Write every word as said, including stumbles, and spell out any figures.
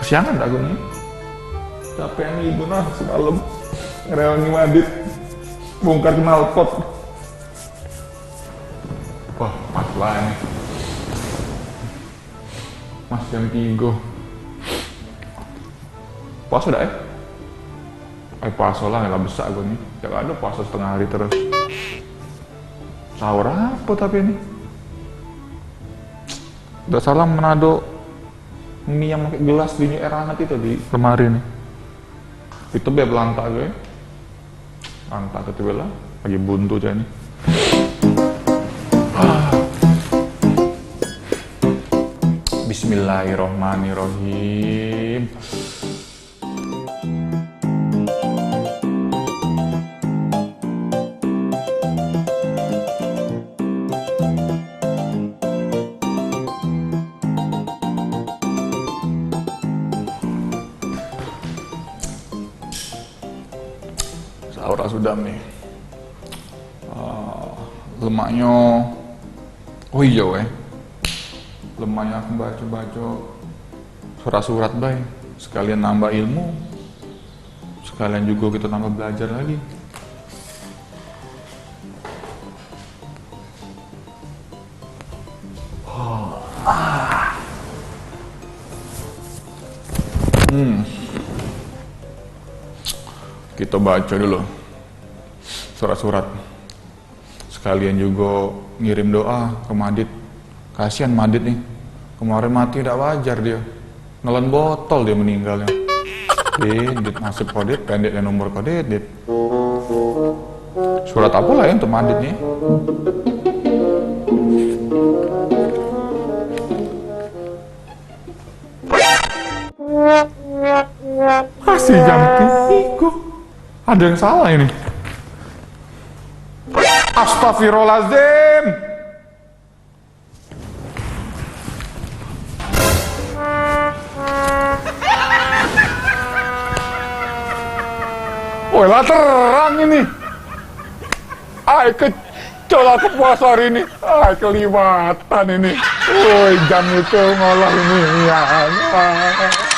Siangan dah aku ni. Capek ni ibu nah semalam ngerewangi Madit. Bongkar knalpot. Wah, pas lah ni. Mas jam tiga. Puasa dah eh? Eh puasa lah, lah besak aku ni. Dak ado puasa setengah hari terus. Sahur apa tapi ni? Dak salah menado mie yang pakai gelas di air hangat itu di lemari ni. Itu be belantak gue. Lantak itu be lah. Lagi buntu cak ni. Bismillahirrahmanirrahim. Sahur lah sudah ni. Ah, lemaknyo, oh iyo eh, lemaknyo aku baco-baco surat-surat bae, sekalian nambah ilmu, sekalian jugo kito nambah belajar lagi. Hmm. Kito baco dulu surat-surat. Sekalian jugo ngirim doa ke Madit. Kasian Madit ni. Kemaren mati dak wajar dio. Nelan botol dio meninggalnyo. Dit, dit, nasib kau, Dit, pendek nian umur kau, Dit, Dit. Surat apo lah yo untuk Madit ni? Masih jam tiga. Ado yang salah ini. Astagfirullahaladzim. Woi, lah terang ini. Ai, kecol aku puasa hari ini. Ai, kelibatan ini. Woi, jam itu ngolah ini. Ya Allah.